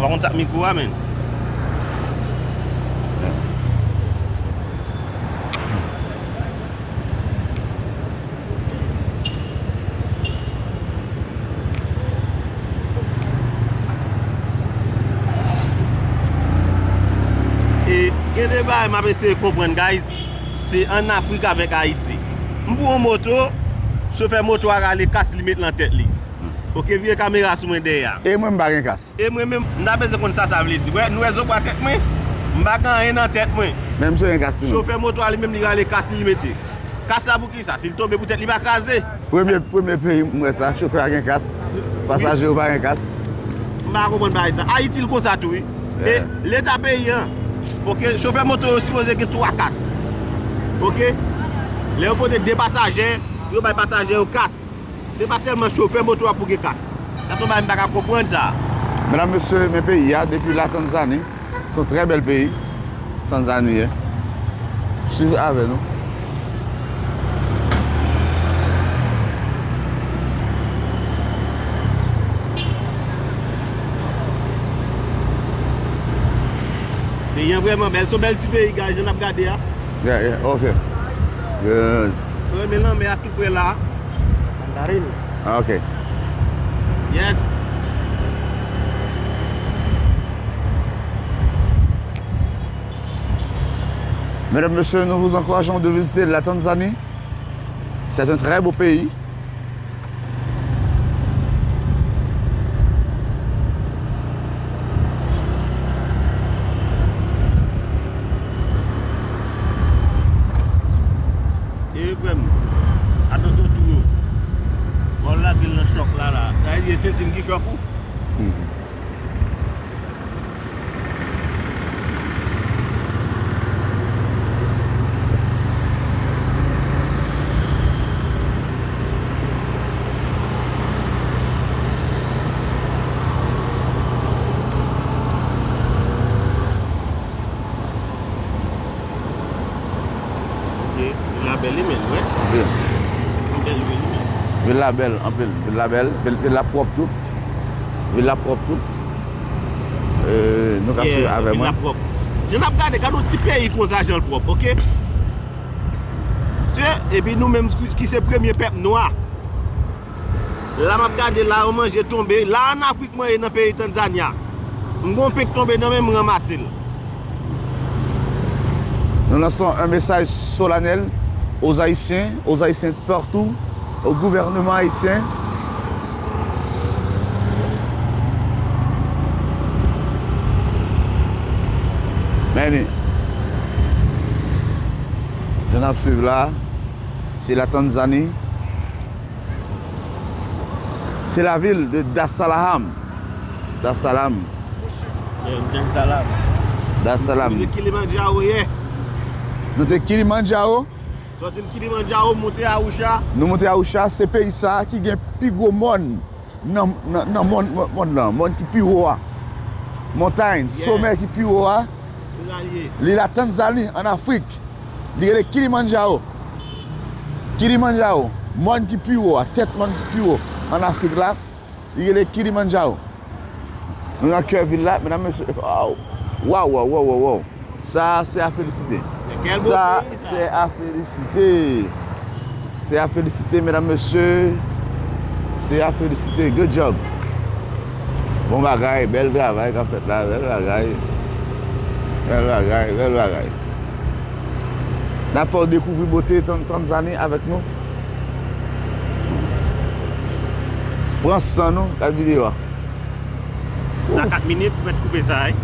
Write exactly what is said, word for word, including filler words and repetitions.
Ou pa konn sa k mikwo a, menn? E gen de bagay m ap eseye konprann, guys. Se ann Afrik avèk Ayiti. M pran yon moto, chofè moto a rale kas li met lan tèt li. Oke, vire kamera sou mwen dèyè a. E mwen m pa gen kas. E mwen menm, m ta bezwen konn sa sa vle di. Wè, nou wè zo bwa tèt mwen? M pa gen anyen nan tèt mwen. Men misye gen kas li menm. Chofè moto a li menm li rale kas li mete. Kas la pou kisa? Si l tonbe pou tèt li pa kraze. Premye, premye peyi m wè sa, chofè a gen kas, pasaje yo pa gen kas. M pa konprann bagay sa. Ayiti l konsa tou wi. E leta peyi an, oke, chofè moto yo sipoze gen twa kas. Oke? Lè yo pote de pasaje, yo bay pasaje yo kas. Se pa sèlman chofè moto a pou gen kas. Sa se yon bagay m pa ka konprann sa. Medam, mesye, men peyi a depi la Tanzani. Se yon trè bèl peyi, Tanzani ye. Swiv avè nou. Peyi an vrèman bèl. Se yon bèl ti peyi, guys, jan n ap gade a. Yeah, yeah, ok. Good. Mwen renmen lanmè a tou prè la. Mandarin. Ah, ok. Yes. Mesdames, Messieurs, nous vous encourageons de visiter la Tanzanie. C'est un très beau pays. E frè m, atann sou tou yo. Bòl la, gen nan chòk la, la. Sa vle di se senti m ki chòk ou? Mhm. Ok, vil la bèl li menm, wi. Wi. Anpil vil li menm. Vil la bèl, anpil. Vil la bèl, vil, vil la pwòp tou. Vil la pwòp tou. E, nou ka swiv avè mwen. Jan n ap gade, gade yon ti peyi konsa jan l pwòp, ok? Se, epi nou menm ki, ki se premye pèp nwa. La m ap gade la, yon manje tonbe. La ann Afrik mwen ye nan peyi Tanzanya. M gon pen k tonbe nan men m, m ranmase l. Nous lançons un message solennel aux Haïtiens, aux Haïtiens partout, au gouvernement haïtien. Men, jan n ap swiv la, se la Tanzanie. C'est la ville de Dar es Salaam. Dar es Salaam. Yeah, Dar es Salaam. Dar es Salaam. Nou te Kilimanjaro yè. Nou te Kilimanjaro. Sòti Kilimanjaro, monte Arusha. Nou monte Arusha, se peyi sa a ki gen pi gwo mòn nan, nan, nan mòn, mòn, mòn lan, mòn ki pi wo a. Montay, somè ki pi wo a. Li la Tanzani, ann Afrik. Li rele Kilimanjaro. Kilimanjaro, mòn ki pi wo a, tèt mòn ki pi wo ann Afrik la, li rele Kilimanjaro. Nou nan kè vil la, medam, mesye. Waw, waw, waw, waw, waw. Sa, se a felisite. Sa, se a felisite. Se a felisite, medam, mesye. Se a felisite. Good job. Bon bagay, bèl travay k ap fèt la, bèl bagay. Bèl bagay, bèl bagay. N ap fè w dekouvri bote Tan-, Tanzani avèk nou. Pran san nou, gad videyo a. Sa kat minit, mèt koupe sa, wi.